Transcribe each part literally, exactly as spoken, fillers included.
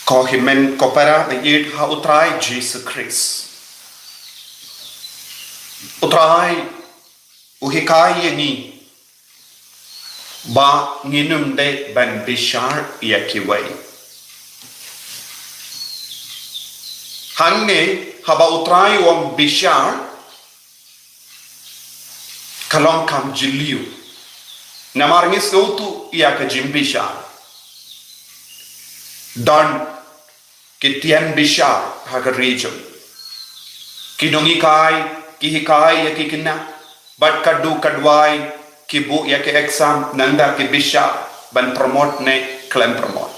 Ko hynmen ko para ba ïeit ha U Trai Jisu Khrist, U Trai u hikai ïa ngi ba ngin ym dei ban bishar ïa kiwei. Hangne haba U Trai u ong bishar, ka long kam jylliew. Namar ngi sngewthuh ïa ka jingbishar. Don ki tnat bishar ha ka ri jong ngi. Ki nonghikai ki hikai ïa ki khynnah, bad ka duh ka duwai ki buh ïa ki exam nangta ki bishar ban promote ne khlem promote.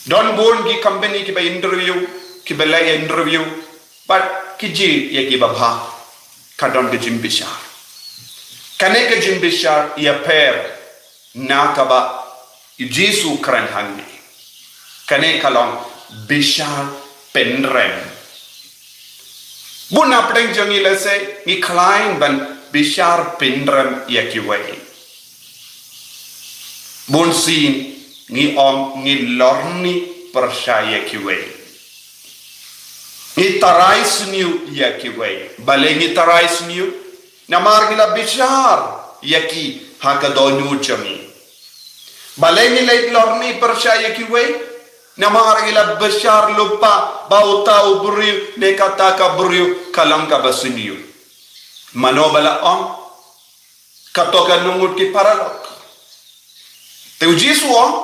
Don bun ki company kiba interview, kiba leh interview, bad ki jied ïa kiba bha. Ka don ka jingbishar. Kane ka jingbishar ïapher na kaba u Jisu u kren hangne. Kane ka long bishar pynrem. Bun na pdeng jong ngi lehse ngi khlaiñ ban bishar pynrem ïa kiwei. Bunsien ngi ong ngi lorni pyrshah ïa kiwei. Ngi tharai sniew ïa kiwei. Balei ngi tharai sniew? Namar ngi la bishar ïa ki ha ka dohnud jong ngi. Balei ngi leit lorni pyrshah ïa kiwei? Namar ngi la bishar lypa ba uta u briew ne kata ka briew ka long kaba sniew. Mano ba la ong? Kato ka nongut ki paralok. Te u Jisu u ong,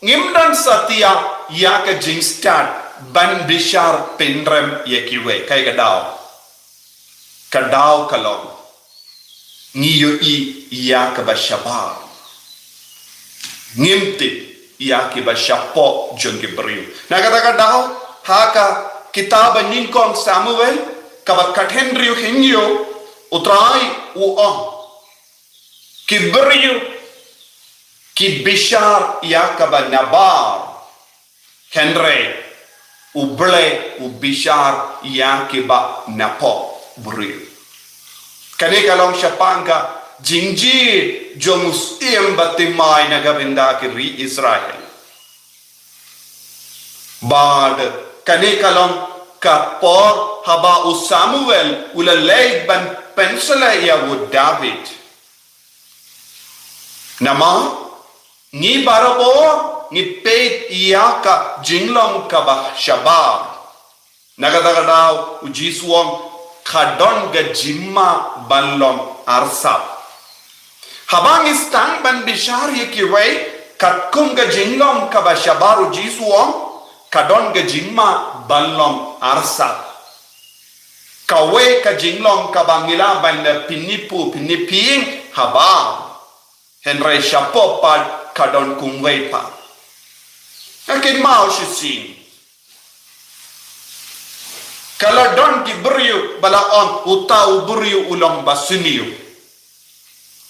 ngim don satia ïa ka jingstad ban bishar pynrem ïa kiwei. Kaei ka daw? Ka daw ka long, ngi ïohi ïa kaba shabar. Ngim tip ïa kiba shapoh jong ki briew. Na kata ka daw, ha ka kitab ba nyngkong Samuel, kaba khathynriew hynñiew, U Trai u ong, ki briew ki bishar ïa kaba nabar, hynrei U Blei u bishar ïa kiba napoh briew. Kane ka long shaphang ka jingjied jong u syiem ba thymmai na ka bynta ki ri Israel. Bad kane ka long ka por haba u Samuel u la leit ban pynshlei ïa u David. Namar ngi barabor ngi peit ïa ka jinglong kaba shabar. Na kata ka daw u Jisu u ong, ka don ka jingma ban long arsap. Haba ngi sdang ban bishar ïa kiwei katkum ka jinglong kaba shabar, u Jisu u ong, ka don ka jingma ban long arsap. Kawei ka jinglong kaba ngi lah ban da pynïapu pynïaphieng haba, hynrei shapoh pat ka don kumwei pat. Nga kynmaw shisien, ka la don ki briew ba la ong uta u briew u long ba sniew.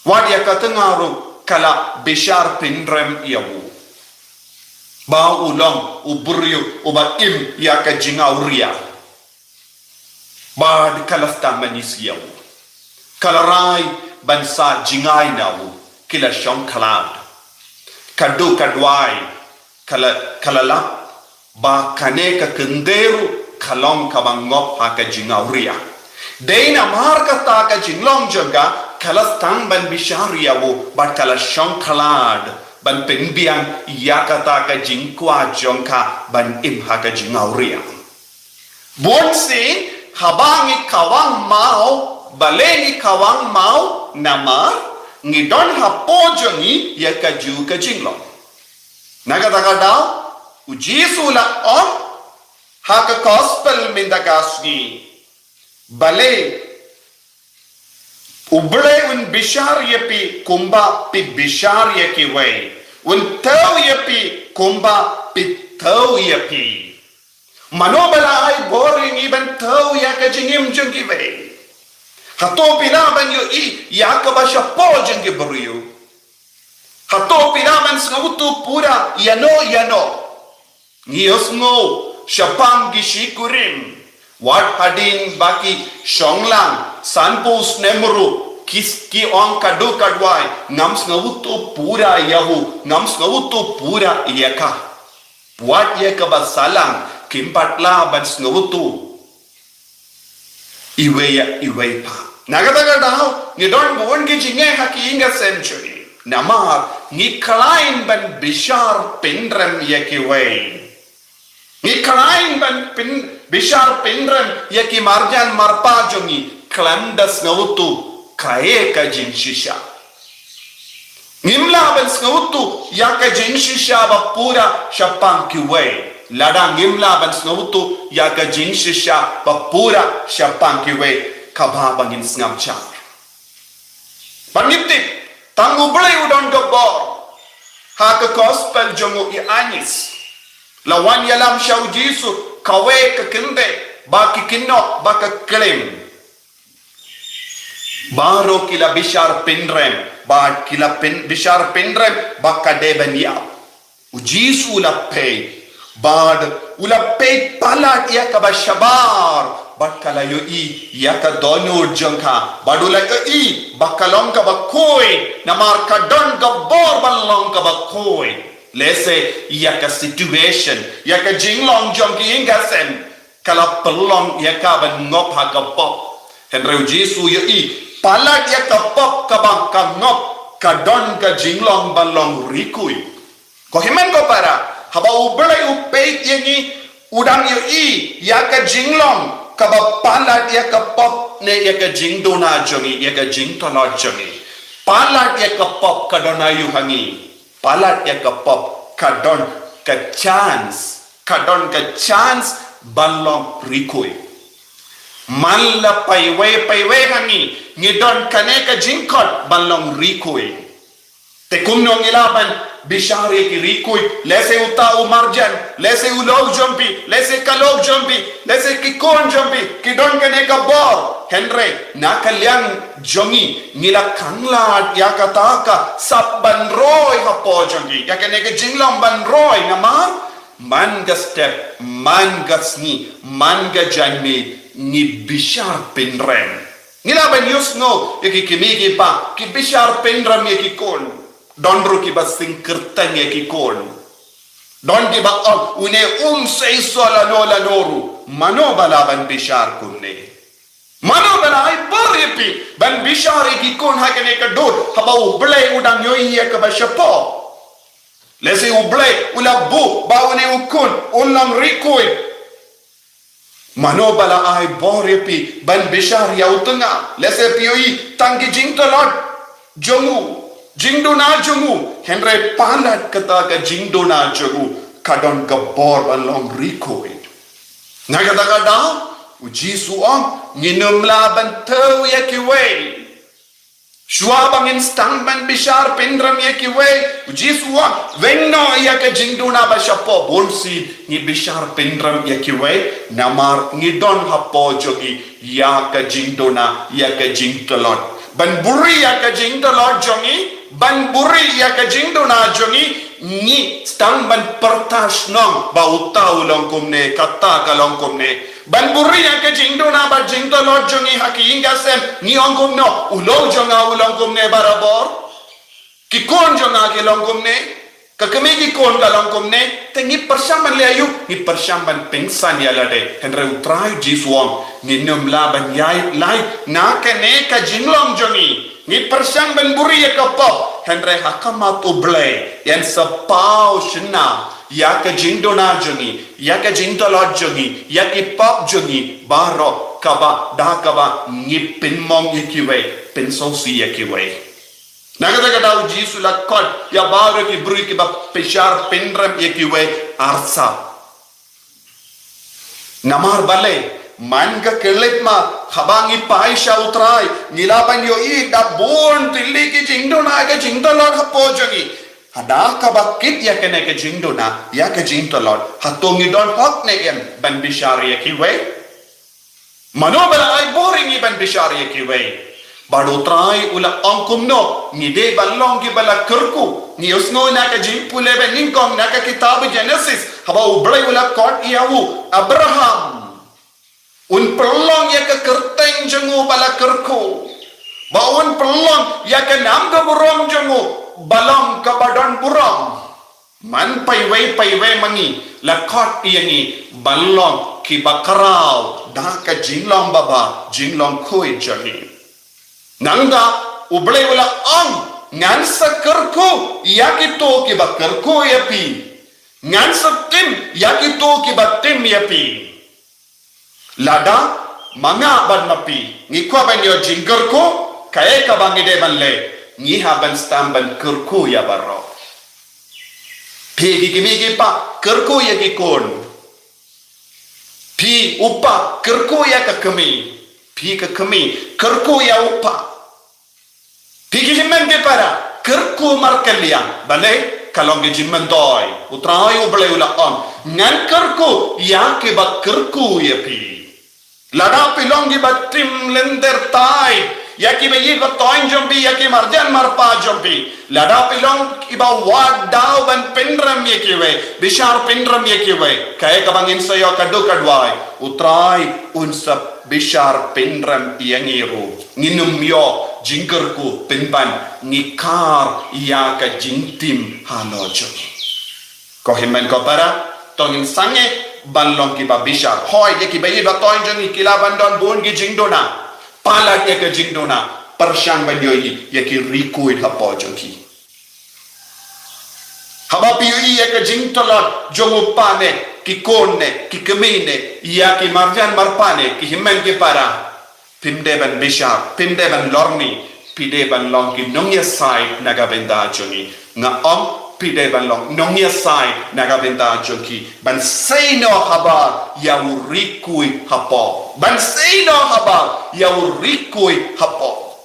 Wat ïa ka tnga ruh ka la bishar pynrem ïa u ba u long u briew uba im ïa ka jingawria. Bad ka la sdang ban isih ïa u. Ka la rai ban sa jngai na u. Ki la shong khlad. Ka duh ka duwai ka la, ka la lap ba kane ka kynthei ruh ka long kaba ngop ha ka jingawria. Dei namar kata ka jinglong jong ka, ka la sdang ban bishar ïa u bad ka la shong khlad ban pynbiang ïa kata ka jingkwah jong ka ban im ha ka jingawria. Bunsien haba ngi kawang maw, balei ngi kawang maw? Namar ngi don hapoh jong ngi ïa kajuh ka jinglong. Na kata ka daw u Jisu u la ong ha ka gospel mynta ka sngi, balei U Blei un bishar ïa phi kumba phi bishar ïa kiwei. Un thew ïa phi kumba phi thew ïa phi. Mano ba la ai bor ïa ngi ban thew ïa ka jingim jong kiwei? Hato phi lah ban ïohi ïa kaba shapoh jong ki briew? Hato phi lah ban sngewthuh pura ïano ïano? Ngi ïohsngew shaphang ki shikurim, wat hadien ba ki shong lang sanphew snem ruh ki, ki ong ka duh ka duwai, ngam sngewthuh pura ïa u, ngam sngewthuh pura ïa ka. Wat ïa kaba salang, kim pat lah ban sngewthuh iwei ïa iwei pat. Na kata ka daw, ngi don bun ki jingeh ha ki ïing ki sem jong ngi. Namar, ngi khlaiñ ban bishar pynrem ïa kiwei. Ngi khlaiñ ban pyn, bishar pynrem ïa ki marjan marpa jong ngi, khlem da sngewthuh kaei ka jingshisha. Ngim lah ban sngewthuh ïa ka jingshisha ba pura shaphang kiwei. Lada ngim lah ban sngewthuh ïa ka jingshisha ba pura shaphang kiwei, kaba ba ngin sngap jar. Ba ngin tip, tang U Blei u don ka bor. Ha ka gospel jong u Ïoannis, la wan ïalam sha u Jisu, kawei ka kynthei, ba ki kynnoh, ba ka klim. Baroh ki la bishar pynrem, ba ki la pyn, bishar pynrem, ba ka dei ban ïap. U Jisu u la peit, bad u la peit palat ïa kaba shabar, bad ka la ïohi ïa ka dohnud jong ka, bad u la ïohi ba ka long kaba khuid, namar ka don ka bor ban long kaba khuid. Lehse ïa ka situation, ïa ka jinglong jong ki ïing ki sem, ka la pynlong ïa ka ban ngop ha ka pop. Hynrei u Jisu u ïohi palat ïa ka pop kaba ka ngop, ka don ka jinglong ban long rikui. Ko hynmen ko para, haba U Blei u peit ïa ngi, u dang ïohi ïa ka jinglong kaba palat ïa ka pop ne ïa ka jingduna jong ngi, ïa ka jingtlot jong ngi. Palat ïa ka pop ka don aïu ha ngi? Palat ïa ka pop ka don ka chance, ka don ka chance ban long rikui. Man la paiwei paiwei ha ngi, ngi don kane ka jingkhot ban long rikui. Te kumno ngi lah ban bishar ïa ki rikui? Lehse uta u marjan, lehse u lok jong phi, lehse ka lok jong phi, lehse ki khun jong phi ki don kane ka bor. Hynrei na ka liang jong ngi, ngi la khanglad ïa kata ka sap ban roi hapoh jong ngi, ïa kane ka jinglong ban roi. Namar man ka step, man ka sngi, man ka janmiet, ngi bishar pynrem. Ngi lah ban ïohsngew ïa ki kmie ki kpa ki bishar pynrem ïa ki khun. Don ruh kiba sngewkyrteng ïa ki khun. Don kiba ong, une um seisoh lano lano ruh. Mano ba lah ban bishar kumne? Mano ba lah ai bor ïa phi ban bishar ïa ki khun ha kane ka dur, haba U Blei u dang ïohi ïa kaba shapoh? Lehse U Blei u la buh ba une u khun un long rikui. Mano ba lah ai bor ïa phi ban bishar ïa u tnga? Lehse phi ïohi tang ki jingtlot jong u, jingduna jong u, hynrei palat kata ka jingduna jong u ka don ka bor ban long rikui. Na kata ka daw, u Jisu u ong, ngin ym lah ban thew ïa kiwei. Shuwa ba ngin sdang ban bishar pynrem ïa kiwei, u Jisu u ong, weng noh ïa ka jingduna ba shapoh. Bunsien ngi bishar pynrem ïa kiwei, namar ngi don hapoh jong ngi ïa ka jingduna, ïa ka jingtlot. Ban buhrieh ïa ka jingtlot jong ngi, ban buhrieh ïa ka jingduna jong ngi, ngi sdang ban pyrta shnong ba uta u long kumne, kata ka long kumne. Ban buhrieh ïa ka jingduna bad jingtlot jong ngi ha ki ïing ki sem, ngi ong kumno, u lok jong nga u long kumne barabor. Ki khun jong nga ki long kumne. Ka kmie ki khun ka long kumne. Te ngi pyrshang ban leh aïu? Ngi pyrshang ban pynsan ïa lade. Hynrei u Trai Jisu u ong, ngin ym lah ban ïaid lai na kane ka jinglong jong ngi. Ngi pyrshang ban buhrieh ïa ka pop, hynrei ha khmat U Blei yn sa paw shynna ïa ka jingduna jong ngi, ïa ka jingtlot jong ngi, ïa ki pop jong ngi baroh, kaba da kaba ngi pynmong ïa kiwei, pynsngewsih ïa kiwei. Na kata ka daw u Jisu u la khot ïa baroh ki briew kiba bishar pynrem ïa kiwei arsap. Namar balei, man ka khyllipmat, haba ngi phai sha u Trai, ngi lah ban ïohi da bun tylli ki jingduna, ka jingtlot hapoh jong ngi. Lada kaba kit ïa kane ka jingduna, ïa ka jingtlot, hato ngi don hok ne em ban bishar ïa kiwei? Mano ba la ai bor ïa ngi ban bishar ïa kiwei? Bad u Trai u la ong kumno, ngi dei ban long kiba la kyrkhu. Ngi ïohsngew na ka jingpule ba nyngkong na ka kitab Genesis, haba U Blei u la khot ïa u Abraham, un pynlong ïa ka kyrteng jong u ba la kyrkhu, ba un pynlong ïa ka nam ka burom jong u ba long kaba don burom. Man paiwei paiwei ma ngi la khot ïa ngi ban long kiba khraw da ka jinglong babha, jinglong khuid jong ngi. Nangta U Blei u la ong, ngan sa kyrkhu ïa kito kiba kyrkhu ïa phi, ngan sa tim ïa kito kiba tim ïa phi. Lada ma nga bad ma phi ngi kwah ban ïoh jingkyrkhu, kaei kaba ngi dei ban leh? Ngi hap ban sdang ban kyrkhu ïa baroh. Phi ki kmie ki kpa, kyrkhu ïa ki khun. Phi u kpa, kyrkhu ïa ka kmie. Phi ka kmie, kyrkhu ïa u kpa. Phi ki hynmen ki para, kyrkhu markylliang. Balei? Ka long ka jingmyntoi. U Trai U Blei u la ong, ngan kyrkhu ïa kiba kyrkhu ïa phi. Lada phi long kiba tim lynter tight ïa kiba ïeit ba thoiñ jong phi, ïa ki marjan marpa jong phi, lada phi long kiba wad daw ban pynrem ïa kiwei, bishar pynrem ïa kiwei, kaei kaba ngin sa ïoh? Ka duk ka duwai. U Trai un sa bishar pynrem ïa ngi ruh. Ngin ym ïoh jingkyrkhu pynban ngi khar ïa ka jingtim halor jong ngi. Ko hynmen ko para, to ngin sangeh ban long kiba bishar. Hooid, ïa kiba ïeit ba thoiñ jong ngi ki lah ban don bun ki jingduna. Palat ïa ka jingduna, pyrshang ban ïohi ïa ki ri khuid hapoh jong ki. Haba phi ïohi ïa ka jingtlot jong u kpa ne ki khun ne ki kmie ne ïa ki marjan marpa ne, ki hynmen ki para, phim dei ban bishar, phim dei ban lorni, phi dei ban long ki nongïasaid na ka bynta jong ngi. Nga ong, phi dei ban long nongïasaid na ka bynta jong ki, ban sei noh habar ïa u ri khuid hapoh, ban sei noh habar ïa u ri khuid hapoh.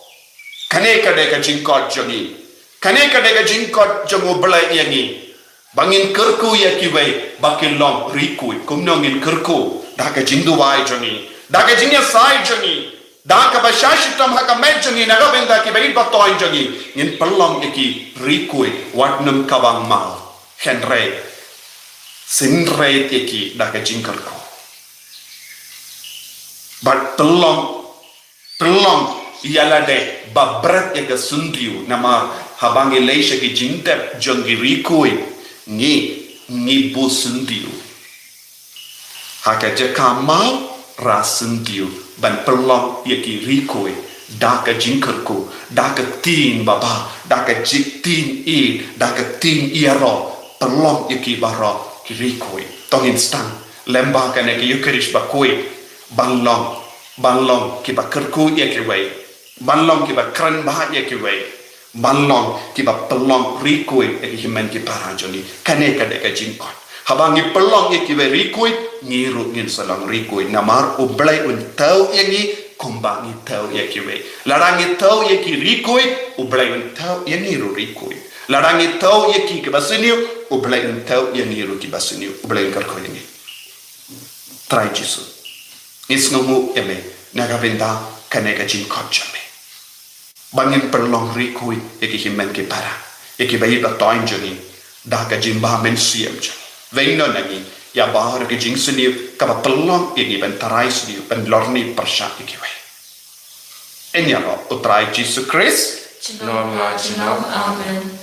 Kane ka dei ka jingkhot jong ngi. Kane ka dei ka jingkhot jong U Blei ïa ngi, ba ngin kyrkhu ïa kiwei ba kin long ri khuid. Kumno ngin kyrkhu? Da ka jingduwai jong ngi, da ka jingïasaid jong ngi, da kaba shah shitom ha ka met jong ngi na ka bynta kiba ïeit ba thoiñ jong ngi. Ngin pynlong ïa ki ri khuid, wat nym kaba ngmaw. Hynrei synreit ïa ki da ka jingkyrkhu. Bad pynlong, pynlong ïa lade ba bret ïa ka syntiew, namar haba ngi leit sha ki jingtep jong ki ri khuid, ngi, ngi buh syntiew. Ha ka jaka maw, rah syntiew ban pynlong ïa ki ri khuid da ka jingkyrkhu, da ka ktien babha, da ka jingktien ïeit, da ka ktien ïaroh, pynlong ïa ki baroh ki ri khuid. To ngin sdang lem bad kane ka Eukharist bakhuid, ban long, ban long kiba kyrkhu ïa kiwei, ban long kiba kren bha ïa kiwei, ban long kiba pynlong ri khuid ïa ki hynmen ki para jong ngi. Kane ka dei ka jingkhot. Haba ngi pynlong ïa kiwei ri khuid, ngi ruh ngin sa long ri khuid. Namar U Blei un thew ïa ngi kumba ngi thew ïa kiwei. Lada ngi thew ïa ki ri khuid, U Blei un thew ïa ngi ruh ri khuid. Lada ngi thew ïa ki kiba sniew, U Blei un thew ïa ngi ruh kiba sniew. U Blei un kyrkhu ïa ngi. Trai Jisu, ngi sngewnguh ïa me na ka bynta kane ka jingkhot jong me, ba ngin pynlong ri khuid ïa ki hynmen ki para, ïa kiba ïeit ba thoiñ jong ngi, da ka jingbha mynsiem jong ngi. Weng noh na ngi ïa baroh ki jingsniew kaba pynlong ïa ngi ban tharai sniew, ban lorni pyrshah ïa kiwei. Ïaroh U Trai Jisu Khrist. Junom la junom. Amen.